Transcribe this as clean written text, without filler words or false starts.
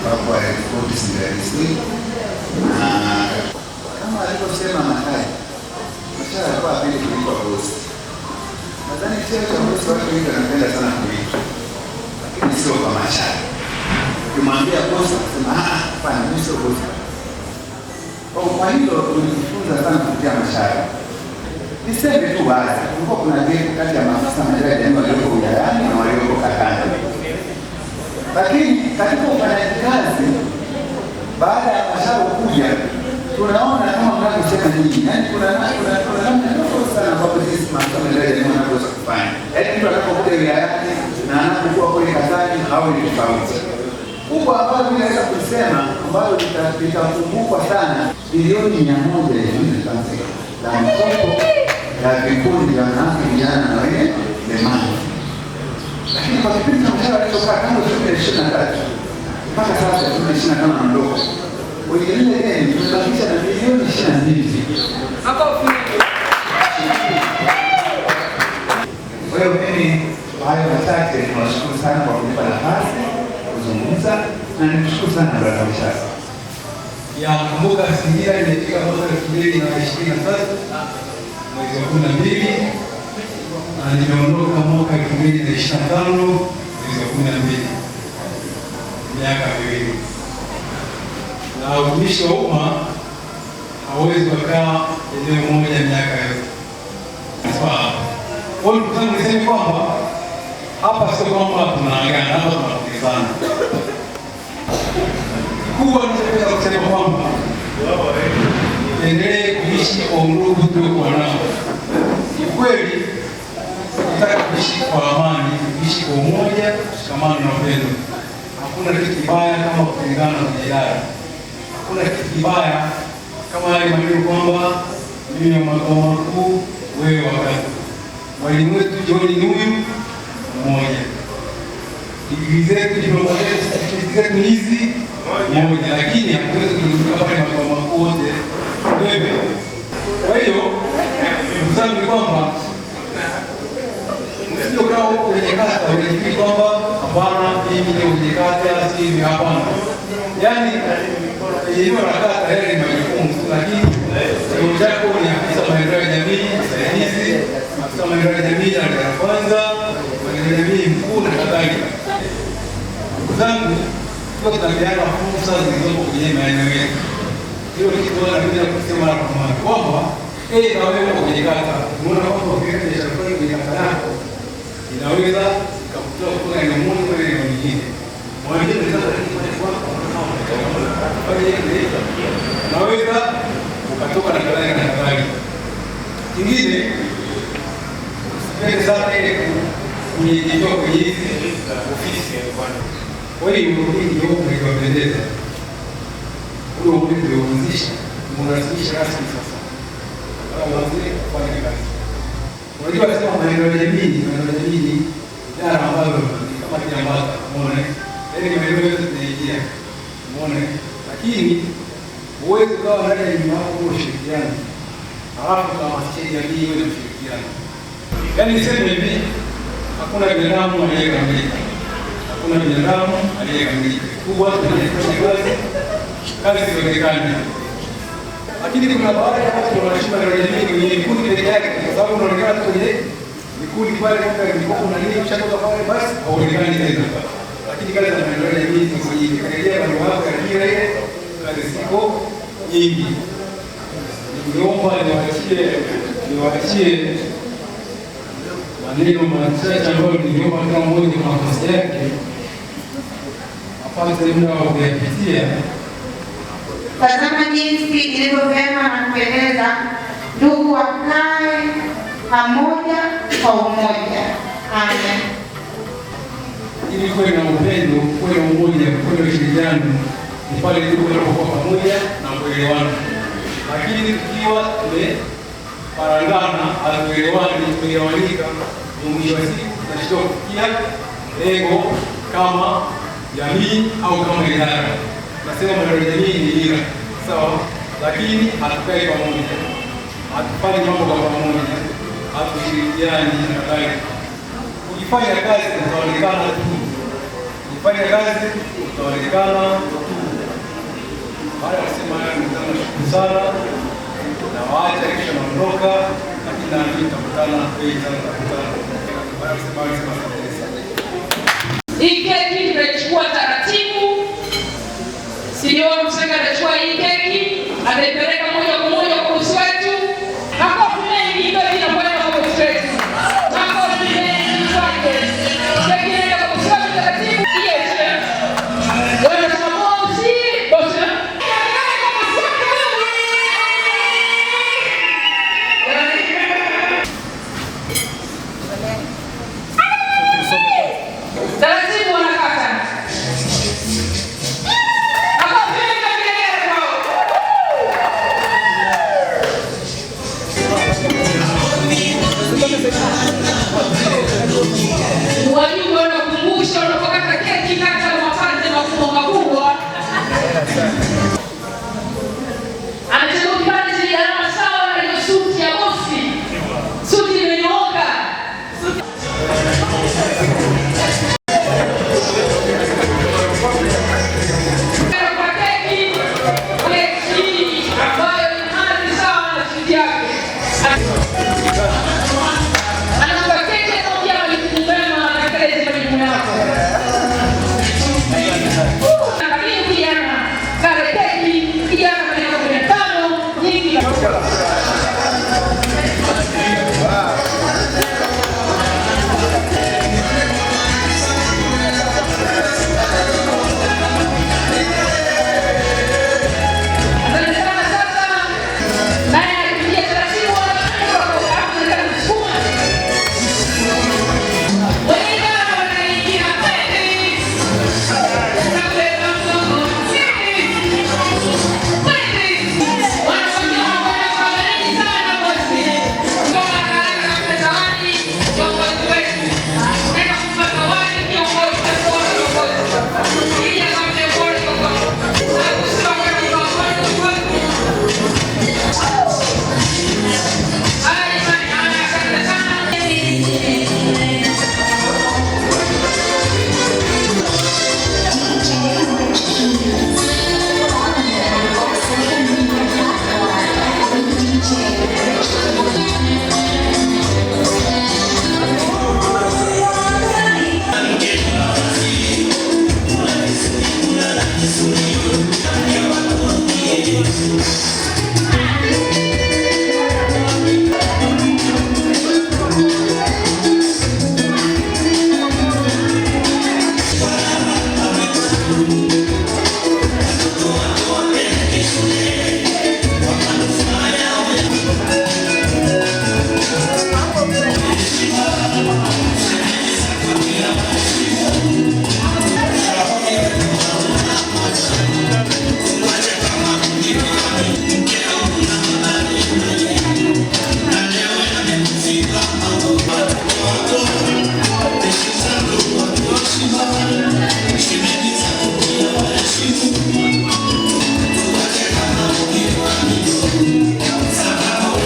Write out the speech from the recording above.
Ambapo aliripoti Singida DC na kama alivyosema Matai, Machara alikuwa hapendi kuitwa bosi. Nadhani cheo cha bosi watu wengi wanapenda sana kuitwa, lakini sio kwa Machara. Ukimwambia bosi anasema, "Ah, hapana, mimi sio bosi." Kwa hilo tulijifunza sana kupitia Machara. Niseme tu wazi, kulikuwa kuna gap kati ya maafisa maendeleo ya jamii walioko wilayani na walioko katani. Lakini katika ufanyaji kazi, baada ya Machara kuja, tunaona kama mnavyosema nyinyi, yaani kuna namna tofauti sana ambapo sisi maafisa maendeleo ya jamii wanavyoweza kufanya. Yaani mtu anapokuja wilayani na anapokuwa kule katani hao ni tofauti. Kubwa ambayo mimi naweza kusema ambayo litakumbukwa sana, bilioni 125 la mkopo la vikundi vya wanawake, vijana na wenye ulemavu. Lakini kwa kipindi cha Machara alichokaa tangu 2023 mpaka sasa 2025 anaondoka, kwenye lile deni tumebakisha na bilioni 22. Kwa hiyo mimi kwa hayo machache niwashukuru sana kwa kunipa nafasi kuzungumza na nimshukuru sana Bwana Machara. Ya kumbuka Singida imefika mwaka 2023 mwezi wa 12 na nimeondoka mwaka 2025 mwezi wa 12, miaka 2. Na utumishi wa umma hauwezi kukaa eneo moja miaka yote. Sawa. Kwa hiyo ndugu zangu, niseme kwamba hapa sio kwamba tunaagana, hapa tunapokezana. Kubwa ninachoweza kusema kwamba tuendelee kuishi kwa undugu tuliokuwa nao. Ni kweli tunataka kuishi kwa amani, kuishi kwa umoja, kushikamana na upendo. Hakuna kitu kibaya kama kutengana na idara. Hakuna kitu kibaya kama yale maneno kwamba mimi wa makao makuu, wewe wa kata. Mwalimu wetu John ni huyu mmoja. Digrii zetu, diploma zetu, certificate zetu ni hizi moja, lakini hatuwezi kujumuika pale makao makuu wote wewe. Kwa hiyo ndugu zangu, ni kwamba msije ukawa huko kwenye kata unafikiri kwamba hapana, mimi ndio kwenye kata, si hivi, hapana. Yaani eneo la kata yale ni majukumu tu, lakini cheo chako ni afisa maendeleo ya jamii msaidizi, afisa maendeleo ya jamii daraja la kwanza, maendeleo ya jamii mkuu na kadhalika. Ndugu zangu, tuwe tunapeana fursa zilizopo kwenye maeneo yetu. Hilo ni kitu nakuja kusema mara kwa mara kwamba na wewe uko kwenye kata, unaona kwamba ukiweka biashara fulani kwenye kata yako inaweza ikakutoa kutoka eneo moja kwenda eneo lingine. Mwingine anaweza kufanya kwako fanya ile, unaweza ukatoka na kadhalika na kadhalika. Kingine, usipende sana ile kunyenyekea kwenye hizi ofisi. Kwa hiyo hii ndio iliwapendeza ule umoja tulioanzisha, unarasimisha rasmi sasa, uanze kufanya kazi. Unajua, sema maendeleo ya jamii, maendeleo ya jamii ni idara ambayo ni kama kiambata, umeona? Yaani maendeleo yote tunaingia, umeona? Lakini huwezi ukawa ndani ya nyumba yako huo ushirikiano, halafu ukahamasisha jamii iwe na ushirikiano. Yaani niseme hivi, hakuna binadamu aliyekamilika, hakuna binadamu aliyekamilika. Kubwa tunafanya kazi, kazi zionekane. Lakini kuna baadhi ya watu wanashinda na jamii kwenye vikundi peke yake, kwa sababu unaonekana tu kwenye vikundi pale, kama mikopo na nini, ukishatoka pale basi hauonekani tena. Lakini kazi za maendeleo ya jamii ziko nyingi. Karejea barua yako ya ajira ile, kazi ziko nyingi. Ningeomba niwaachie maneno machache ambayo ningeomba kila mmoja kwa nafasi yake apate muda wa kuyapitia. Tazama jinsi ilivyo vyema na kupendeza ndugu wakae pamoja kwa umoja. Amen. Ili kuwe na upendo, kuwe na umoja, kuwe na ushirikiano, ni pale ndugu wanapokuwa pamoja na kuelewana. Lakini tukiwa tumeparangana, hatuelewani, tumegawanyika, mwisho wa siku tunashindwa kufikia lengo kama jamii au kama idara. Nasema maendeleo ya jamii ni dira, sawa, lakini hatukai pamoja, hatufanyi mambo kwa pamoja, hatushirikiani na kadhalika. Ukifanya kazi utaonekana tu, Fanya kazi, utaonekana tu. Baada ya kusema hayo, nashukuru sana na waacha kisha naondoka, lakini naamini tutakutana, tutakutana. Baada ya kusema hayo, nasema asante sana. Hii keki tutaichukua taratibu. CEO Msenga atachukua hii keki ataipeleka